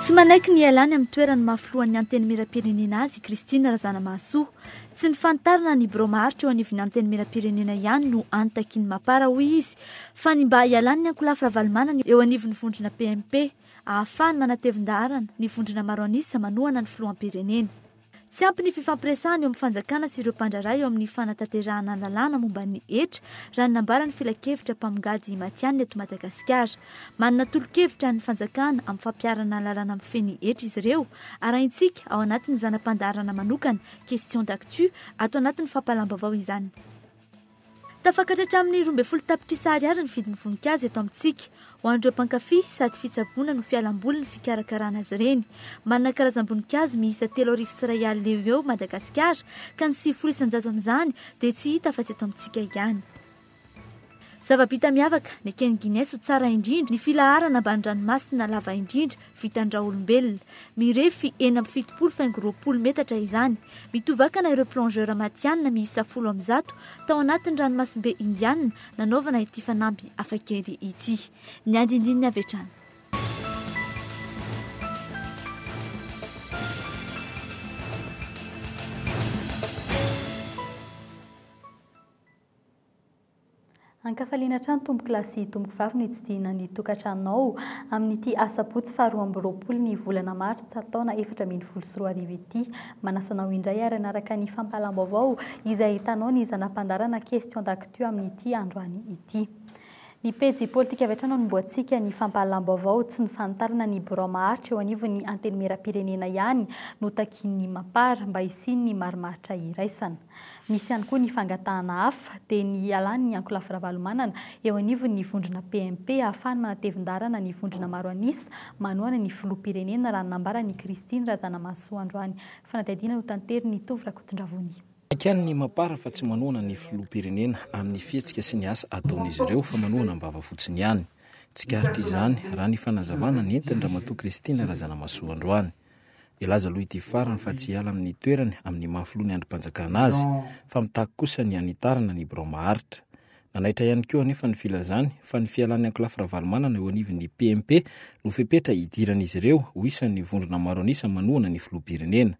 Tsy manaiky ny hialany amin'ny toerany maha filohan'ny Antenimierampirenena azy i Christine Razanamahasoa. Tsy ny fanitarana ny birao maharitra eo anivon'ny Antenimierampirenena ihany no antakin'ny Mapar hoy izy fa ny mba hialan'ny ankolafy Ravalomanana eo anivon'ny vondrona PMP ahafahany manatevin-daharana ny vondrona maro an'isa manohana ny filoham-pirenena. Tsy ampy ny fifampiresahana eo amin'ny fanjakana sy ireo mpandraharaha eo amin'ny fanatanterahana ny lalàna momba ny hetra, raha ny nambaran'ny filankevitra mpamongady matihanina eto Madagasikara. Manana tolo-kevitra an'ny fanjakana amin'ny fampiharana ny lalàna mifehy ny hetra izy ireo, arahintsika ao anatin'ny zana-pandaharana manokana Question d'actu ato anatin'ny fampahalam-baovao izany. Tafakatra hatramin'ny 12 tapitrisa ariary ny vidin'ny voninkazo eto amintsika. Ho an'ireo mpankafy, sady fitsaboana no fialamboly ny fikarakarana azy ireny. Manana karazam-boninkazo miisa 3100 eo ho eo Madagasikara, ka ny 90% amin'izany dia tsy hita afa-tsy eto amintsika ihany. Zava-bita miavaka, neken'ny Guinness ho tsara indrindra ny filaharana ambany ranomasina lava indrindra vitan-dRaolombelona. Mirefy 76 faingo 20 metatra izany. Mitovakana ireo plongeur matihanina miisa 110 tao anatin'ny ranomasimbe Indiana nanaovana ity fanamby hafakely ity. Ny andindininy avy hatrany. Ankafaliana hatrany tompokolahy sy tompokovavy no hitsidihina ny tokantranonao amin'ity asabotsy faha 22 ny volana martsa taona 2014 ity. Manasa anao indray ary hanaraka ny fampahalam-baovao izay ahitanao ny zana-pandaharana Question d'actu amin'ity androany ity. Ny pejy politika avy hatrany no anombohantsika ny fampahalam-baovao, tsy ny fanitarana ny birao maharitra eo anivon'ny Antenimierampirenena ihany no takian'ny Mapar mba hisian'ny marimaritra iraisana. Misy ihany koa ny fangatahana hafa, dia ny hialan'ny ankolafy Ravalomanana eo anivon'ny vondrona PMP ahafahany manatevin-daharana ny vondrona maro an'isa manohana ny filoham-pirenena raha ny nambaran'i Christine Razanamahasoa androany. Fanadihadiana notanterin'i Tovo Rakotondravony. Niaiky ny Mapar fa tsy manohana ny filoham-pirenena amin'ny fihetsika sy ny asa ataon'izy ireo fa manohana am-bava fotsiny ihany. Tsikaritra izany raha ny fanazavana nentin-dRamatoa Christine Razanamahasoa androany. Nilaza aloha ity farany fa tsy hiala amin'ny toerany amin'ny maha filoha ny andrim-panjakana azy, fa mitaky kosa ny hanitarana ny birao maharitra. Nanaitra ihany koa anefa ny filazany fa ny fialan'ny ankolafy Ravalomanana eo anivon'ny PMP no fepetra hidiran'izy ireo ho isan'ny vondrona maro an'isa manohana ny filoham-pirenena.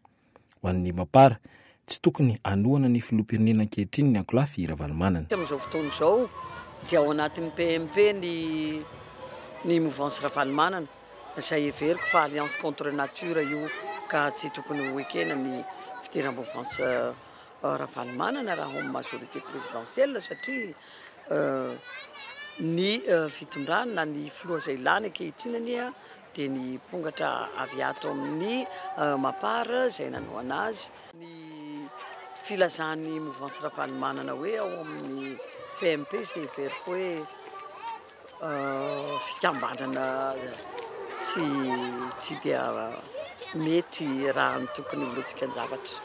Ho an'ny Mapar, tsy tokony hanohana ny filoham-pirenena ankehitriny ny ankolafy Ravalomanana. Amin'izao fotoana izao dia ao anatin'ny PMP ny ny mouvance Ravalomanana. Izay heveriko fa alliance contre nature io ka tsy tokony ho ekena ny fidiram-boavance Ravalomanana raha ao amin'ny majorité présidentielle satria ny fitondrana na ny filoha izay lany ankehitriny anie dia ny mpongatra avy ato amin'ny Mapar izay nanohana azy. Ny filazan'ny mouvance Ravalomanana hoe ao amin'ny PMP izy dia heveriko hoe Fikambanana tsy tsy dia mety raha ny tokony ho lojikan-javatra.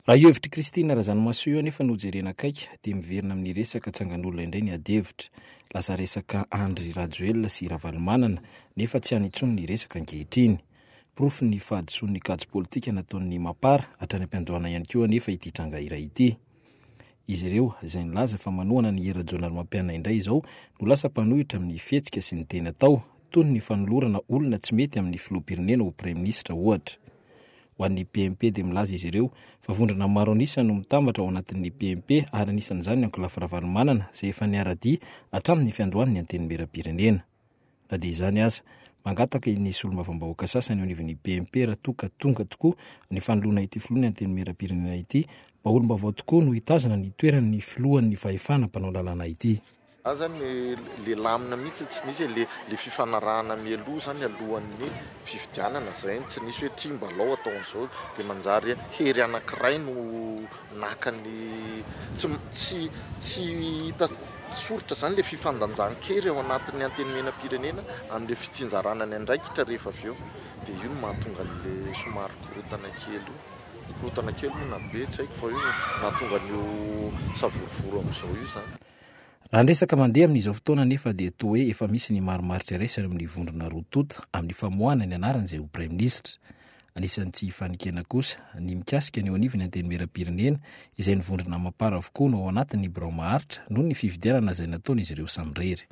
Raha io hevitr'i Christine Razanamahasoa io anefa no jerena akaiky dia miverina amin'ny resaka tsangan'olona indray ny adihevitra. Lasa resaka Andry Rajoelina sy Ravalomanana nefa tsy any intsony ny resaka ankehitriny. Porofon'ny fahadisoan'ny kajy politika nataon'ny Mapar hatrany am-piandohana ihany koa anefa ity tranga iray ity. Izy ireo, izay nilaza fa manohana an'i Hery Rajaonarimampianina indray izao no lasa mpanohitra amin'ny fihetsika sy ny teny atao, toy ny fanolorana olona tsy mety amin'ny filoham-pirenena ho praiminisitra, ohatra. Ho an'ny PMP dia milaza izy ireo fa vondrona maro an'isa no mitambatra ao anatin'ny PMP ary anisan'izany ny ankolafy Ravalomanana izay efa niara-dia hatramin'ny fiandohan'ny Antenimierampirenena. Na dia izany aza, mangataka ny solombavambahoaka sasany eo anivon'ny PMP raha toa ka tonga tokoa ny fanoloana ity filoha ny Antenimierampirenena ity, mba olom-baovao tokoa no hitazona ny toeran'ny filohan'ny fahefana mpanao lalàna ity. Za zany le lamina mihitsy tsy nisy e, le le fifanarahana mialoha zany alohan'ny fifidianana zay tsy nisy hoe ty mba alao atao an'izao de manjary hery anakiray no naka ny tsy tsy tsy hita soritra zany le fifandanjan-kery ao anatin'ny antenimienam-pirenena amin'le fitsinjarana ny andraikitra rehefa avy eo de io no mahatonga an'le somary korontana kely io, korontana kely moa na be tsy haiko fa io no mahatonga an'io savorovoro amin'izao io zany. Raha ny resaka mandeha amin'izao fotoana anefa dia toa hoe efa misy ny marimaritra iraisana amin'ny vondrona roa tonta amin'ny famoahana ny anaran'izay ho praiminisitra. Anisan'ny tsy hifanikena kosa ny mikasika ny eo anivon'ny Antenimierampirenena izay ny vondrona Mapar avokoa no ao anatin'ny birao maharitra noho ny fifidianana izay nataon'izy ireo samirery.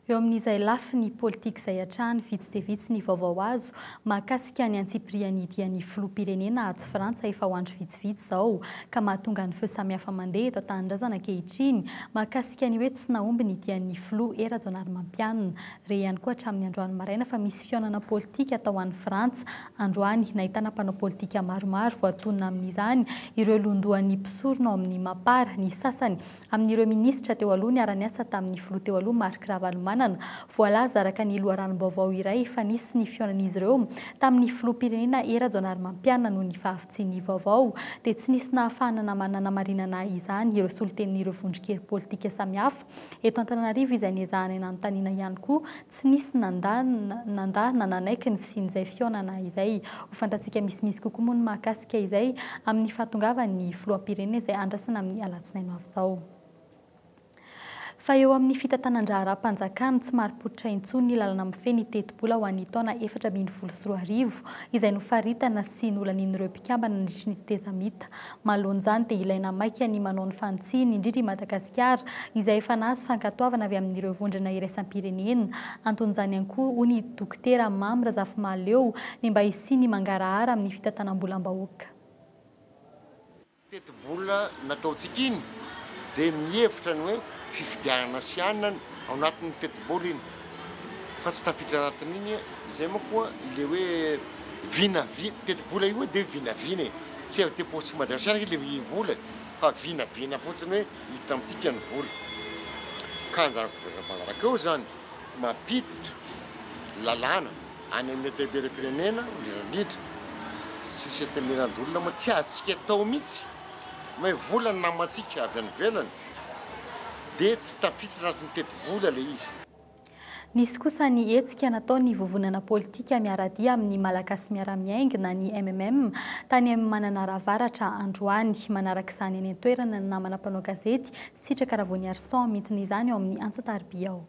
Eo amin'izay lafiny politika izay hatrany, vitsy dia vitsy ny vaovao azo mahakasika ny antsipirian'ny dian'ny filoham-pirenena atsy Frantsa efa ho andro vitsivitsy izao, ka mahatonga ny feo samihafa mandeha eto an-tanindrazana ankehitriny mahakasika ny hoe tsy nahomby ny dian'ny filoha Hery Rajaonarimampianina. Re ihany koa hatramin'ny androany maraina fa misy fihaonana politika atao any Frantsa androany, nahitana mpanao politika maromaro voatonona amin'izany ireo lohandohan'ny mpisorona ao amin'ny Mapar, ny sasany Amin'ireo minisitra teo aloha niara-niasa tamin'ny filoha teo aloha Marc Ravalomanana, voalaza araka ny loharanom-baovao iray fa nisy ny fihaonan'izy ireo tamin'ny filoham-pirenena Hery Rajaonarimampianina noho ny fahavitsian'ny vaovao dia tsy nisy nahafahana nanamarinana izany ireo solontenin'ireo vondron-kery politika samihafa eto Antananarivo izay nezahanay nanontaniana ihany koa tsy nisy nandà nandà na nanaiky ny fisian'izay fihaonana izay. Ho fantatsika misimisy kokoa moa ny mahakasika izay amin'ny fahatongavan'ny filoham-pirenena izay andrasana amin'ny alatsinainy ho avy izao. Fa eo amin'ny fitantanan-draharaham-panjakana, tsy marim-pototra intsony ny lalana mifehy ny tetibola ho an'ny taona 2014, izay nofaritana sy nolanian'ireo mpikambana nandritry ny tetezamita. Manoloana izany dia ilaina maika ny manao ny fanitsiana, indrindra i Madagasikara, izay efa nahazo fankatoavana avy amin'ireo vondrona iraisam-pirenena. Anton'izany ihany koa, hoy ny Dokotera Mamy Razafimahaleo, ny mba hisian'ny mangarahara amin'ny fitantanam-bolam-bahoaka. Tetibola nataontsika iny dia mihevitra ny hoe fifidianana sy anona ao anatin'ny tetibola iny fa tsy tafiditra anatin'iny izay manko le hoe vinavina, tetibola io dia vinavina e, tsy avy teo paosy Madagasikara ange le vola e, fa vinavina fotsiny hoe hiditra amintsika ny vola, ka anjaran'ny gouvernement manaraka eo zany mampiditra lalàna any amin'ny antenimierampirenena indrindra indrindra tsisy antenimierandoholona moa tsy azontsika atao mihitsy hoe vola ny namantsika avy any ivelany dia tsy tafiditra anatin'ny tetibola le izy. Nisy kosa ny hetsika nataon'ny vovonana politika miara-dia amin'ny Malagasy Miara-Miainga na ny MMM tany amin'ny Mananara Avaratra androany. Manaraka izany any an-toerana ny namana mpanao gazety Sitraka Ravoniarison mintina izany ao amin'ny antso an-tariby ao.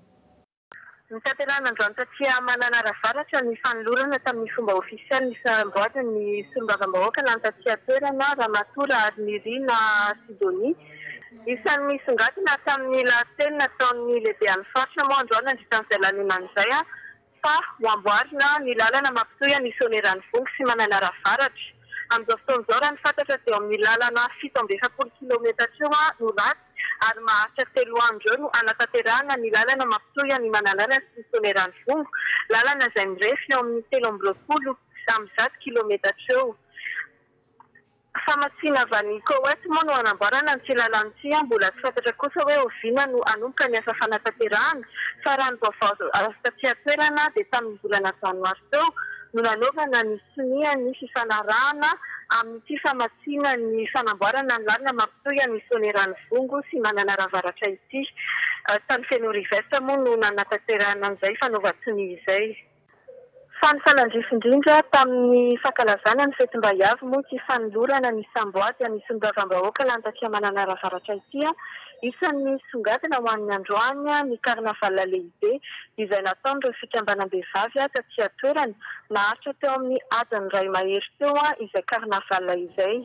Notanterahina androany taty Mananara Avaratra ny fanolorana tamin'ny fomba ofisialy ny fiaramboadin'ny solombavambahoaka lany taty an-toerana Ramatoa Raharinirina Sidonie. Isan'ny nisongadina tamin'ny lahateny nataon'ny lehibean'ny faritra moa androany nandritra an'izay lanonana izay fa ho amboarina ny lalana mampitohy an'i Soanieranivongo sy Mananara Avaratra. Amin'izao fotoana izao raha ny fantatra dia eo amin'ny lalana 47 kilaometatra eo no ratsy ary maharitra telo andro eo no hanatanterahana ny lalana mampitohy an'i Mananara sy Soanieranivongo, lalana izay mirefy eo amin'ny 123 kilaometatra eo. Famatsiana avy any Koweït moa no hanamboarana an'ity lalana ity. Mbola tsy fantatra kosa hoe oviana no hanomboka ny asa fanatanterahana fa raha ny vaovao azo taty an-toerana dia tamin'ny volana janoary teo no nanaovana ny sonia ny fifanarahana amin'ity famatsiana ny fanamboarana ny lalana mampitohy an'i Soanieranivongo sy Mananara Avaratra ity. Tany Fenoarivo-Est moa no nanatanterahana an'izay fanaovan-tsonia izay. Fa nifanandrify indrindra tamin'ny fankalazana ny fetim-bahiavy moa ity fanolorana ny samboady an'ny solombavambahoaka lany taty Mananara Avaratra ity. Isan'ny nisongadina ho an'ny androany ny carnaval lehibe izay nataon'ireo fikambanam-behivavy taty an-toerana. Naharitra teo amin'ny adiny iray mahery teo izay carnaval izay.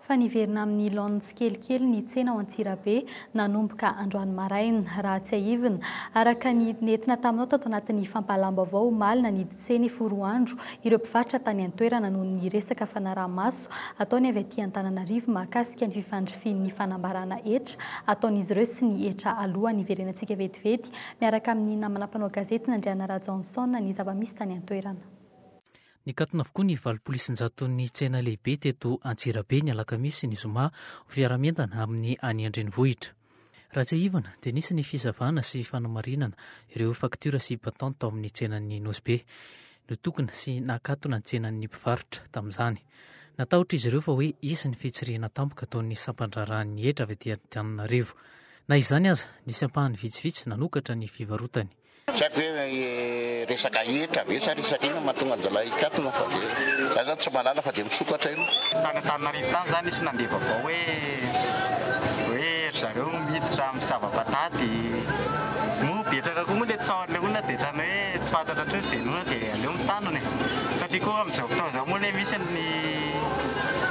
Fa niverina amin'ny laoniny tsikelikely ny tsena ao Antsirabe nanomboka androany maraina. Raha tsiahivina, araka ny nentina taminao tato anatin'ny fampahalam-baovao omaly, nanidy tsena efa ho roa andro ireo mpivarotra tany an-toerana noho ny resaka fanaraha-maso ataony avy aty Antananarivo mahakasika ny fifandrifian'ny fanambarana hetra ataon'izy ireo sy ny hetra aloany. Hiverenantsika vetivety miaraka amin'ny namana mpanao gazety Nandriana Rajaonson ny zava-misy tany an-toerana. Nikatona avokoa ny 80 isan-jaton'ny tsena lehibe teto Antsirabe ny alakamisy sy ny zoma ho fiaraha-mientana amin'ny any an-drenivohitra. Raha tsiahivina dia nisy ny fisavana sy fanamarinana ireo faktiora sy patente tao amin'ny tsenan'ny Nosy Be. Nitokona sy nakatona ny tsenan'ny mpivarotra tamin'izany. Natahotra izy ireo fa hoe hisy ny fitsirihana tampoka ataon'ny sampan-draharahan'ny hetra avy aty Antananarivo. Na izany aza, nisy ampahany vitsivitsy nanokatra ny fivarotany. Tsy haiko hoe resaka hetra ve sa resaka inona mahatonga an-jalahy hikatona fa dia za zany tsy mahalala fa dia misokatra io. Tany Antananarivo tany zany nisy nandeha vaovao hoe hoe ry zareo miditra misava patate, moa betraka koa moa le tsaho an'le olona dia otrany hoe tsy fantatra intsony izay inoana dia aleo mitanona e, satria koa amin'izao fotoana izao moa le misy ny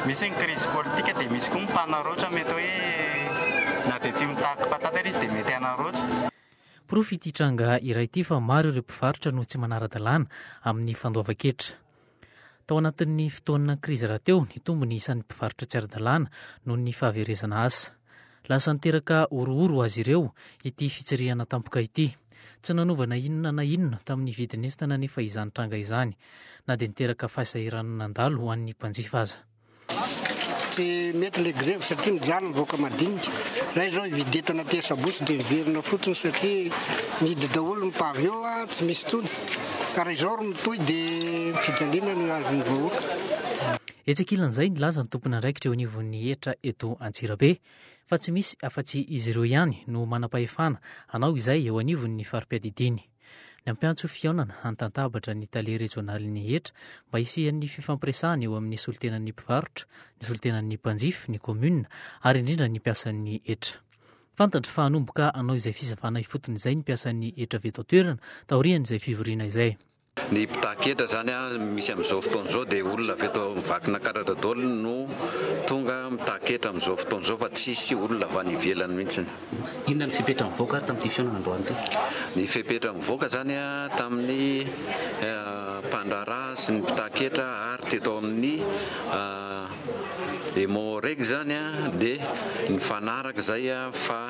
misy ny crise politique dia misy koa ny mpanaraotra mety hoe na dia tsy mitaky patate ary izy dia mety hanaraotra. Manaporofo ity tranga iray ity fa maro ireo mpivarotra no tsy manara-dalàna amin'ny fandoavan-ketra. Tao anatin'ny fotoana krizy rahateo, nitombo ny isan'ny mpivarotra tsy ara-dalàna noho ny fahaverezana asa. Lasa niteraka horohoro ho azy ireo ity fitsirihana tampoka ity. Tsy nanova na inona na inona tamin'ny vidin'entana anefa izany tranga izany, na dia niteraka fahasahiranana nandalo ho an'ny mpanjifa aza. Tsy mety le grevy satria mijaly ny vahoaka madinika. Zay zao hividy entana aty Sabotsy dia miverina fotsiny satria mihidy daholo ny pavio tsy misy intsony. Ka raha izao ry mitohy dia fijaliana no azon'ny vahoaka. Etsy ankilan'izay, nilaza ny tompon'andraikitra eo anivon'ny hetra eto Antsirabe fa tsy misy afa-tsy izy ireo ihany no manam-pahefana hanao izay eo anivon'ny fari-piadidiany. Nampiantso fihaonana an-tantabatra ny tale rejionalin'ny hetra mba hisian'ny fifampiresahana eo amin'ny solontenan'ny mpivarotra, ny solontenan'ny mpanjifa, ny kaominina ary indrindra ny mpiasan'ny hetra. Fantatra fa hanomboka hanao izay fisavana ifotony izay ny mpiasan'ny hetra avy eto an-toerana taorian'izay fivoriana izay. Ny mpitaky hetra izany misy amin'izao fotoana izao dia olona avy eto Vakinankaratra daholo no tonga mitaky hetra amin'izao fotoana izao fa tsisy olona avy any ivelany mihitsy. Inona ny fepetra mivoaka ary tamin'ity fihaonana androany ity? Ny fepetra mivoaka izany tamin'ny mpandraharaha sy ny mpitaky hetra ary teto amin'ny Emmo-Reg izany dia nifanaraka izay fa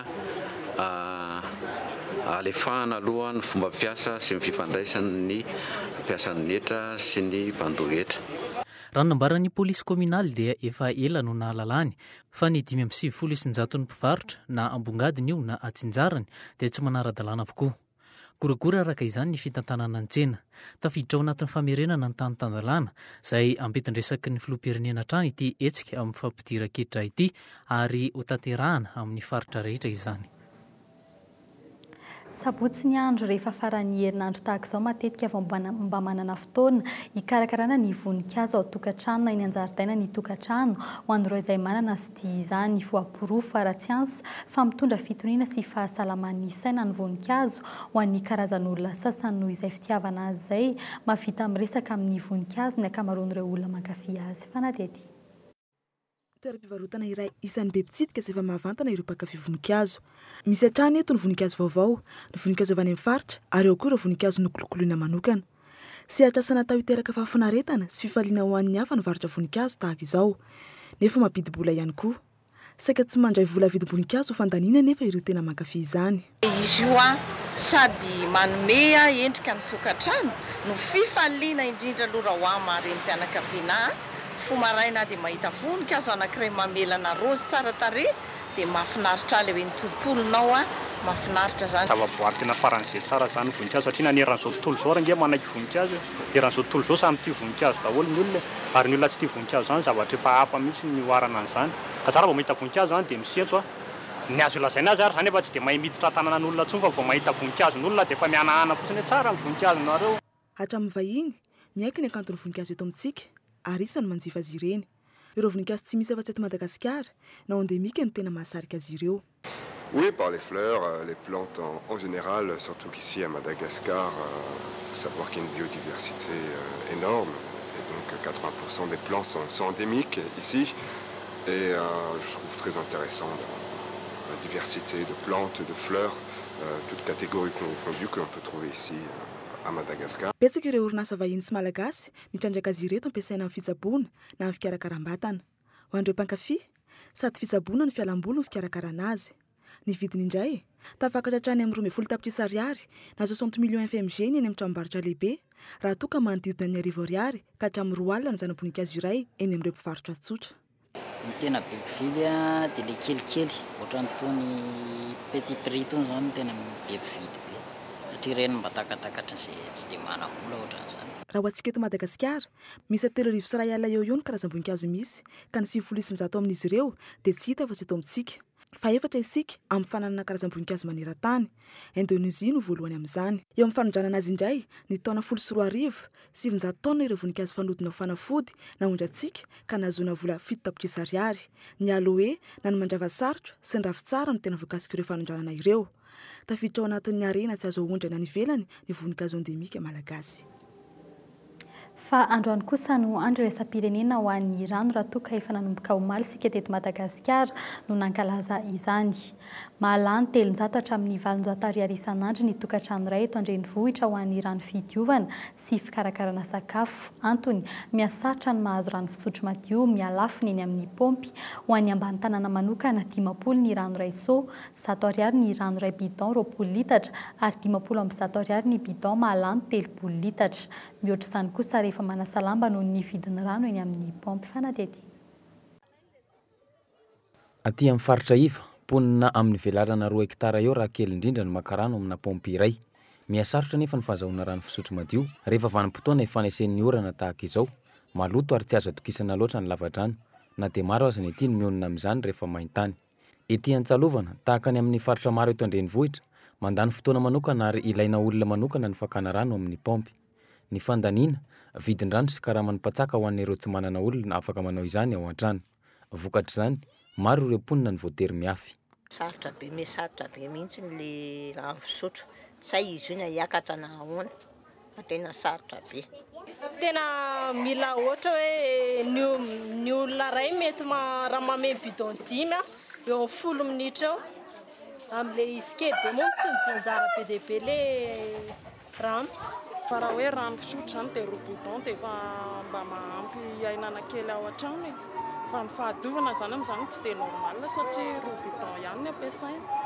alefahana aloha ny fomba fiasa sy ny fifandraisan'ny mpiasan'ny hetra sy ny mpandoa hetra. Raha ny nambaran'ny polisy kaominaly dia efa ela no nahalalany fa ny 95 isan-jaton'ny mpivarotra, na ambongadiny io na atsinjarany, dia tsy manara-dalàna avokoa. Goragora araka izany ny fitantanana ny tsena. Tafiditra ao anatin'ny famerenana ny tany tan-dalàna, izay ampetin-dresaky ny filoham-pirenena hatrany ity hetsika amin'ny fampidiran-ketra ity ary hotanterahana amin'ny faritra rehetra izany. Sabotsy ny andro, rehefa faran'ny herinandro tahaka izao matetika vao mba manana fotoana hikarakarana ny voninkazo ao an-tokantrano na eny an-jaridaina ny tokantrano ho an'ireo izay manana sy tia izany. Voaporofo ara-tsiansa fa mitondra fitoniana sy fahasalaman'ny saina ny voninkazo ho an'ny karazan'olona sasany noho izay fitiavana azy izay. Mahavita miresaka amin'ny voninkazo ny ankamaroan'ireo olona mankafy azy. Fanadihadiana. Toeram-pivarotana iray isan'ny be mpitsidika sy efa mahavantana ireo mpankafy voninkazo. Misy hatrany eto ny voninkazo vaovao, ny voninkazo avy any amin'ny faritra ary ao koa ireo voninkazo nokolokoloina manokana. Sehatr'asa natao hiteraka fahafinaretana sy fifaliana ho an'ny hafa ny varotra voninkazo tahaka izao. Nefa mampidi-bola ihany koa. Saika tsy mandray vola vidim-boninkazo ho fandaniana anefa ireo tena mankafy izany. Izy io sady manome endrika ny tokantrano no fifaliana indrindra aloha raha ho ahy maha renim-pianakaviana ahy, mifoha maraina aho dia mahita voninkazo anankiray mamelana raozy tsara tarehy dia mahafinaritra ahy ilay hoe ny tontolonao mahafinaritra izany. Zavaboary tena faran'izay tsara izany ny voninkazo satria na ny eran'izao tontolo izao ary ange manaiky voninkazo e! Eran'izao tontolo izao samy tia voninkazo daholo ny olona e! Ary ny olona tsy tia voninkazo izany zavatra efa hafa mihitsy ny oharana an'izany. Ka za raha vao mahita voninkazo izany dia misento aho. Ny azo lazaina azy ary izany efa tsy dia mahay miditra an-tananan'olona intsony fa vao mahita voninkazon'olona dia efa mihanahana fotsiny hoe tsara ny voninkazonareo. Hatramin'ny vahiny, miaiky ny hakanton'ny voninkazo eto amintsika ary isan'ny manjifa azy ireny. Ireo voninkazo tsy misy afa-tsy eto Madagasikara na endémique no tena mahasarika azy ireo. Oui, par les fleurs, les plantes en général, surtout qu'ici à Madagascar, faut savoir qu'il y a une biodiversité énorme et donc 80% des plantes sont, sont endémiques ici et je trouve très intéressant la, la diversité de plantes, de fleurs, toutes catégories confondues que l'on peut trouver ici à Madagascar. Betsaka ireo orinasa vahiny sy malagasy mitrandraka azy ireto ampiasaina amin'ny fitsaboana na amin'ny fikarakaram-batana. Ho an'ireo mpankafy, sady fitsaboana no fialamboly ny fikarakarana azy. Ny vidiny indray, tafakatra hatrany amin'ny 12 tapitrisa ariary na 60 millions FMG ny eny amin'ny tranombarotra lehibe, raha toa ka manodidina ny 1000 ariary ka hatramin'ny 20 000 ny zana-boninkazo iray eny amin'ireo mpivarotra tsotra. Ny tena be mpividy dia ilay kelikely, ohatran'itony petit prix itony izao no tena be mpividy be, satria ireny mba takatakatry izay tsy dia manam-bola ohatran'izany. Raha ho antsika eto Madagasikara, miisa 1300 eo ho eo ny karazam-boninkazo misy, ka ny 90% amin'izy ireo dia tsy hita fa tsy eto amintsika. Fahefatra isika amin'ny fananana karazam-boninkazo maneran-tany. Indonezia no voalohany amin'izany. Eo amin'ny fanondranana azy indray, ny taona 2010, 900 taonina ireo voninkazo fanodina ho fanafody naondrantsika ka nahazoana vola 7 tapitrisa ariary. Ny aloe na ny mandrava sarotra sy ny ravintsara no tena voakasik'ireo fanondranana ireo. Tafiditra ao anatin'ny harena tsy azo aondrana any ivelany ny voninkazo endemika malagasy. Fa androany kosa no andro iraisam-pirenena ho an'ny rano raha toa ka efa nanomboka omaly isika teto Madagasikara no nankalaza izany. Mahalany 300 hatramin'ny 800 ariary isan'andro ny tokantrano iray eto an-drenivohitra ho an'ny rano fidiovana sy fikarakarana sakafo. Antony, mihasarotra ny mahazo rano fisotro madio, mihalafo ny eny amin'ny paompy. Ho an'ny ambany tanàna manokana, 50 ny rano iray seau, 100 ariary ny rano iray bidon 20 litatra ary 150 ariary ny bidon mahalany 30 litatra. Mihoatra izany kosa rehefa manasa lamba noho ny vidin'ny rano eny amin'ny paompy fanadihadiana. Aty amin'ny faritra iva, mponina amin'ny velarana roa hektara eo raha kely indrindra no maka rano amina paompy iray. Miha-sarotra anefa ny fahazahoana rano fisotro madio rehefa vanim-potoana ifanesen'ny orana tahaka izao. Maloto ary tsy azo atokisana loatra ny lavadrano, na dia maro aza ny aty no mionona amin'izany rehefa main-tany. Ety Antsalovana, tahaka ny amin'ny faritra maro eto an-drenivohitra, mandany fotoana manokana ary ilaina olona manokana ny fakana rano amin'ny paompy. Ny fandaniana, vidin-drano sy karaman'ny mpatsaka ho an'ireo tsy manana olona afaka manao izany ao an-trano. Vokatr'izany, maro ireo mponina no voatery mihafy. Sarotra be, miha sarotra be mihitsy le rano fisotro, tsy hay izy io na hiakatra na ahoana fa tena sarotra be. Tena mila ohatra hoe ny ny olona iray mety raha mameno bidon dimy eo amin'ny folo minitra eo, amin'ilay izy kely be moa tsy mitsinjara be dia be ilay rano. Fa raha hoe rano fisotro izany dia roa bidon dia efa mba mahampy hiainana kely ao an-trano e. Fa ny fahadiovana izany amin'izany tsy dia normal satria roa bidon ihany ny ampiasaina.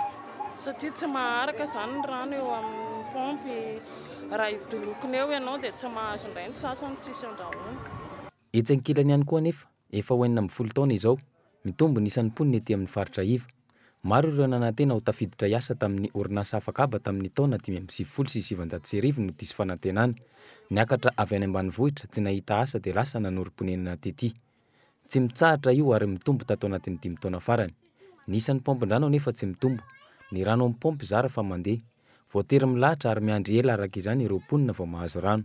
Satria tsy maharaka izany ny rano eo amin'ny paompy. Raha hidolokona eo ianao dia tsy mahazo indray ny sasany tsisy andrahoina. Etsy ankilany ihany koa anefa, efa ho 16 taona izao, mitombo ny isan'ny mponina ety amin'ny faritra iva. Maro ireo nanantena ho tafiditra hiasa tamin'ny orinasa afak'haba tamin'ny taona 1995 no diso fanantenana. Niakatra avy any ambanivohitra, tsy nahita asa dia lasa nanorim-ponenana tety. Tsy mitsahatra io ary mitombo tato anatin'ny dimy taona farany. Ny isan'ny paompin-drano anefa tsy mitombo. Ny rano amin'ny paompy zara fa mandeha. Voatery milahatra ary miandry ela araka izany ireo mponina vao mahazo rano.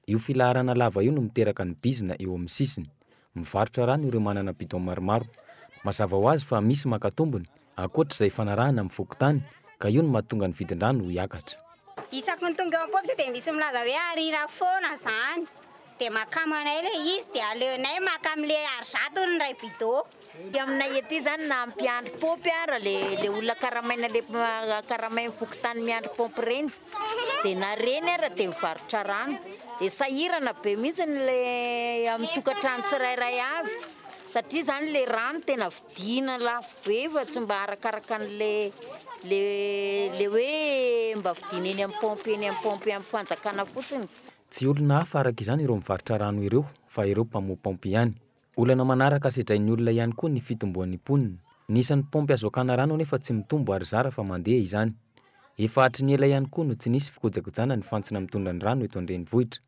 Io filaharana lava io no miteraka ny bizina eo amin'ny sisiny. Mivarotra rano ireo manana bidon maromaro. Mazava ho azy fa misy maka tombony, ankoatra izay ifanarahana amin'ny fokontany, ka io no mahatonga ny vidin-drano hiakatra. Isaky ny tonga eo am-paompy dia misy milaza hoe arira foana izany. Dia makama anay ilay izy dia aleonay maka amin'ilay arizato ny iray bidon. Aty aminay aty zany na mpiandry paompy ara le le olona karamaina le karamain'ny fokontany miandry paompy ireny de na reny ara de mivarotra rano de sahirana be mihitsy le amin'ny tokantrano tsirairay avy satria zany le rano tena vidiana lafo be fa tsy mba arakaraka an'le le le hoe mba vidiana eny amin'ny paompy eny amin'ny paompy amin'ny fanjakana fotsiny. Tsy olona hafa araka izany ireo mivarotra rano ireo fa ireo mpamoha paompy ihany. Olana manaraka sedrain'ny olona ihany koa ny fitomboan'ny mponina. Ny isan'ny paompy azo akana rano anefa tsy mitombo ary zara fa mandeha izany. Efa hatry ny ela ihany koa no tsy nisy fikojakojana ny fantsona mitondra ny rano eto an-drenivohitra.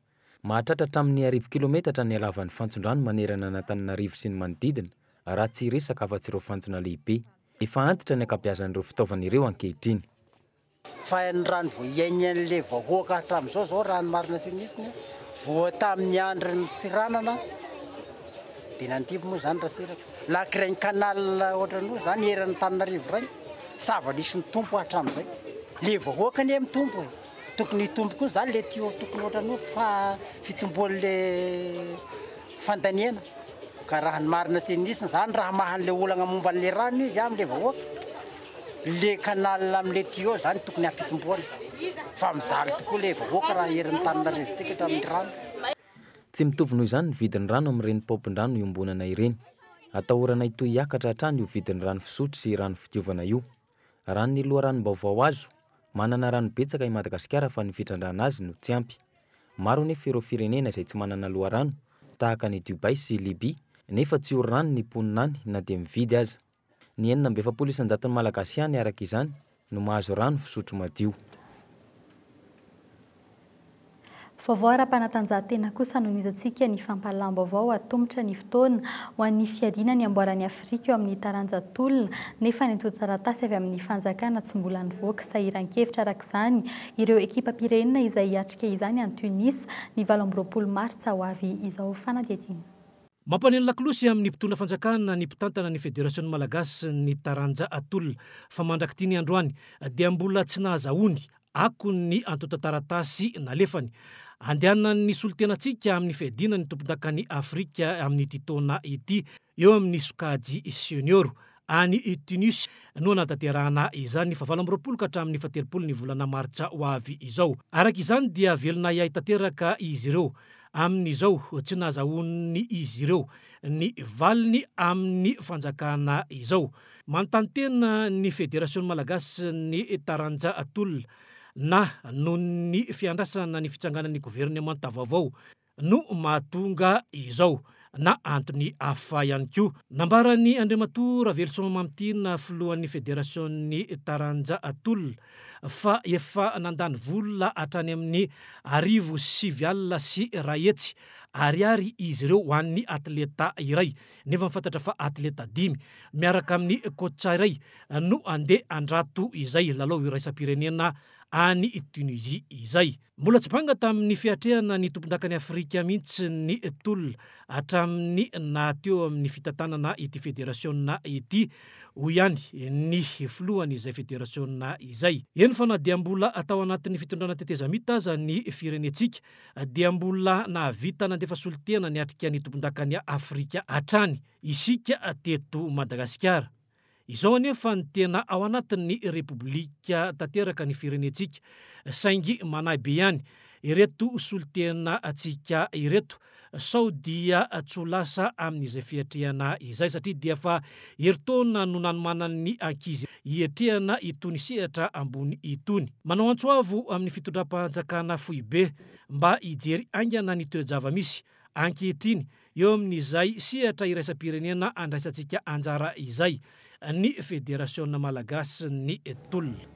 Mahatratra hatramin'ny arivo kilometatra ny halavan'ny fantson-drano manerana an'Antananarivo sy ny manodidina raha tsy hiresaka afa-tsy ireo fantsona lehibe. Efa antitra ny ankabeazan'ireo fitaovana ireo ankehitriny. Fa ny rano vao iainan'ilay vahoaka hatramin'izao izao raha ny marina sy ny hitsiny, vao tamin'ny andron'i Tsiranana dia nandimby moa izany Ratsiraka. Lakiren'ny canal ohatran'io izany eran'i Antananarivo ireny, sava nisy nitompo hatramin'izay. Ilay vahoaka anie mitombo e, tokony hitombo koa izany ilay tuyau tokony ohatran'io fa fitomboan'ilay fandaniana. Ka raha ny marina sy ny hitsiny izany raha hamaha an'ilay olana momba an'ilay rano izy amin'ilay vahoaka, Le canal amle tuyau zany tokony hampitomboana fa mijaly tokoa le vahoaka raha herin'ny Tananarivo ity ka hatramin'ny rano. Tsy mitovy noho izany ny vidin'ny rano amin'ireny paompin-drano iombonana ireny. Atahorana hitohy hiakatra hatrany io vidin'ny rano fisotro sy rano fidiovana io. Raha ny loharanom-baovao azo, manana rano betsaka i Madagasikara fa ny fitrandrahana azy no tsy ampy. Maro anefa ireo firenena izay tsy manana loharano, tahaka an'i Dubaï sy Libye, nefa tsy ory rano ny mponina any na dia mividy aza. Ny 46 isan-jaton'ny Malagasy ihany, araka izany, no mahazo rano fisotro madio. Vaovao ara-panatanjahantena kosa no nizantsika ny fampahalalam-baovao atomotra ny fotoana ho an'ny fiadiana ny amboaran'i Afrika eo amin'ny taranja tolona nefa ny antontan-taratasy avy amin'ny fanjakana tsy mbola nivoaka. Sahiran-kevitra araka izany ireo ekipam-pirenena izay hiatrika izany any Tunis ny 28 martsa ho avy izao. Fanadihadiana. Mampaneno lakolosy amin'ny mpitondra fanjakana ny mpitantana ny Federasiona malagasy ny taranja tolona fa mandrak'ity ny androany dia mbola tsy nahazahoany akony ny antontan-taratasy nalefany. Andehanan'ny solontenantsika amin'ny fiadiana ny tompondakan'i Afrika amin'ity taona ity eo amin'ny sokajy senior. Any Tunis no hanatanterahana izany ny fahavalo amby 20 ka hatramin'ny fahatelopolo ny volana martsa ho avy izao. Araka izany dia velon'ahiahy tanteraka izy ireo amin'izao tsy nahazahoan'ny izy ireo ny valiny amin'ny fanjakana izao. Manontany tena ny Federasiona malagasin'ny taranja tolona na noho ny fiandrasana ny fitsanganan'ny governemanta vaovao no mahatonga izao na antony hafa ihany koa. Nambaran'i Andriamatoa Raveloson Mamitiana, filohan'ny federasion'ny taranja tolona, fa efa nandany vola hatrany amin'ny 1901 ariary izy ireo ho an'ny atleta iray, nefa fantatra fa atleta dimy miaraka amin'ny coach iray no handeha handrato izay lalao iraisam-pirenena any Tunisie izay. Mbola tsy banga tamin'ny fiatrehana ny tompondakan'i Afrika mihitsy ny tolona hatramin'ny naha teo amin'ny fitantanana ity federasiona ity, hoy ihany ny filohan'izay federasiona izay. Eny fa na dia mbola tao anatin'ny fitondrana tetezamita aza ny firenentsika dia mbola nahavita nandefa solontena niatrika ny tompondakan'i Afrika hatrany isika teto Madagasikara. Izao anefa ny tena ao anatin'ny Repoblika tanteraka ny firenentsika, saingy manahy be ihany ireto solontena antsika ireto sao dia tsy ho lasa amin'izay fiatrehana izay satria dia efa herintaona no nanomanan'ny ankizy hiatrehana itony sehatra ambony itony. Manao antso avo amin'ny fitondram-panjakana foibe mba hijery haingana ny toe-java-misy ankehitriny eo amin'izay sehatra iraisam-pirenena andraisantsika anjara izay ny Federasiona malagasin'ny tolona.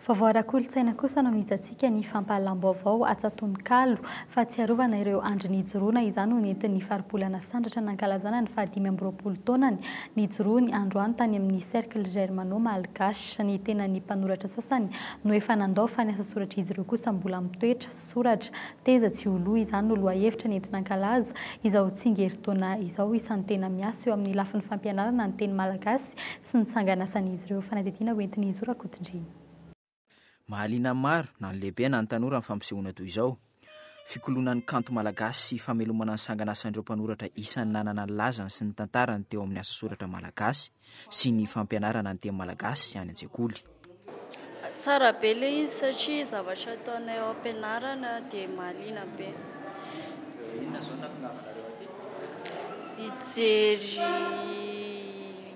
Vaovao ara-kolontsaina kosa no amitantsika ny fampahalalam-baovao Atsatononkalo. Fahatsiarovana ireo andro nijoroana izany no nentin'ny Faribolana Sandratra nankalazana ny fahadimy amby 20 taonany nijoroany androany tany amin'ny Cercle Germano Malgache. Ny tenan'ny mpanoratra sasany no efa nandao fa ny asa soratr'izy ireo kosa mbola mitoetra. Soratra, teza tsy ho lo izany no lohahevitra nentina-nankalaza izao tsingerin-taona izao. Isan'ny tena miasa eo amin'ny lafiny fampianarana ny teny malagasy sy ny sanganasan'izy ireo. Fanadihadiana hoentin'i Zo Rakotondriana. Mahaliana ny maro, na ny lehibe na ny tanora ny fampisehoana toy izao. Fikoloana ny kanto malagasy sy famelomana ny sanganasan'ireo mpanoratra isan'ny nanana ny lazany sy ny tantarany teo amin'ny asa soratra malagasy sy ny fampianarana ny teny malagasy any an-tsekoly. Tsara be ilay izy satria zavatra ataonay ao am-pianarana dia mahaliana be. Inona izao no nahatongavanareo aty? Hijery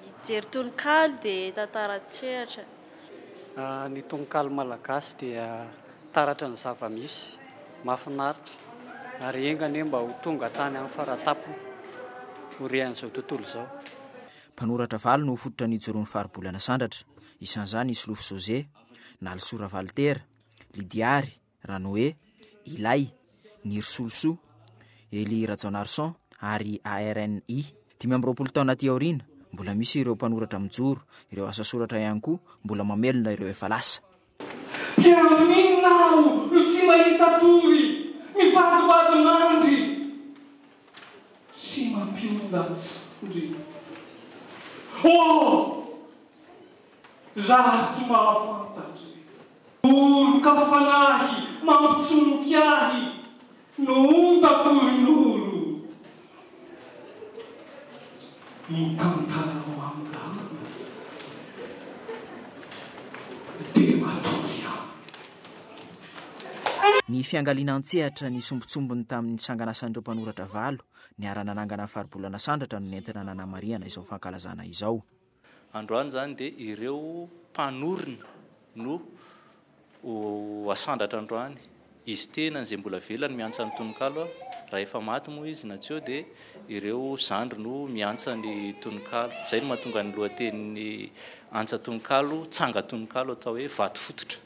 hijery tononkalo dia tantara an-tsehatra. Ny tononkalo malagasy dia taratra ny zava-misy, mahafinaritra ary enga anie mba ho tonga hatrany amin'ny faratampony ho rehan'izao tontolo izao. Mpanoratra valo no fototra nijoroan'ny Faribolana Sandratra, isan'izany i Solofo José, Nalisoa Ravalitera, Lydiary, Ranoe, Ilay, Niry Solosoa, Elie Rajaonarison ary ARNi. 25 taona aty aoriana, mbola misy ireo mpanoratra mijoro, ireo asa soratra ihany koa mbola mamelona ireo efa lasa. Dia amin'inona aho no tsy mahita tory, mivadibadi-mandry sy mampiondra-tsandry? Oh! Izaho tsy mahafantatra. Oroka fanahy mampitsoloky ahy no ondako ry Noro. Mitantanao angano dia matory aho. Ny fiangaliana an-tsehatra ny sombintsombiny tamin'ny sanganasan'ireo mpanoratra valo niara-nanangana ny Faribolana Sandratra no nentina nanamarihana izao fankalazana izao. Androany izany dia ireo mpanorina no ho asandratra androany. Izy tenany izay mbola velona no miantsa ny tononkalo, raha efa maty moa izy na tsy eo dia ireo zandry no miantsa ny tononkalo. Izay no mahatonga ny lohatenin'ny antsa tononkalo, tsangan-tononkalo atao hoe vato fototra.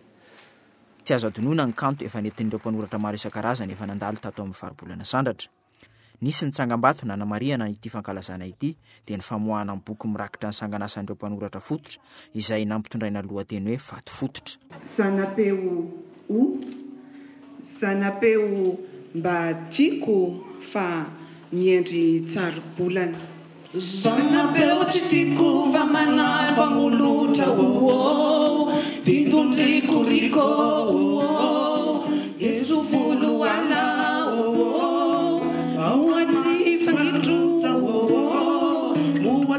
Tsy azo adinoina ny kanto efa nentin'ireo mpanoratra maro isan-karazany efa nandalo tato amin'ny Faribolana Sandratra. Nisy ny tsangambato nanamarihana ity fankalazana ity dia ny famoahana ny boky mirakitra ny sanganasan'ireo mpanoratra fototra izay nampitondraina lohateny hoe Vato fototra. Zanapeo o! Zanapeo mba tiako fa miendry tsaribolana. Zanapeo tsy tiako fa manava molotra o ô! Dindon-drikoriko o ô! Eso volo ala.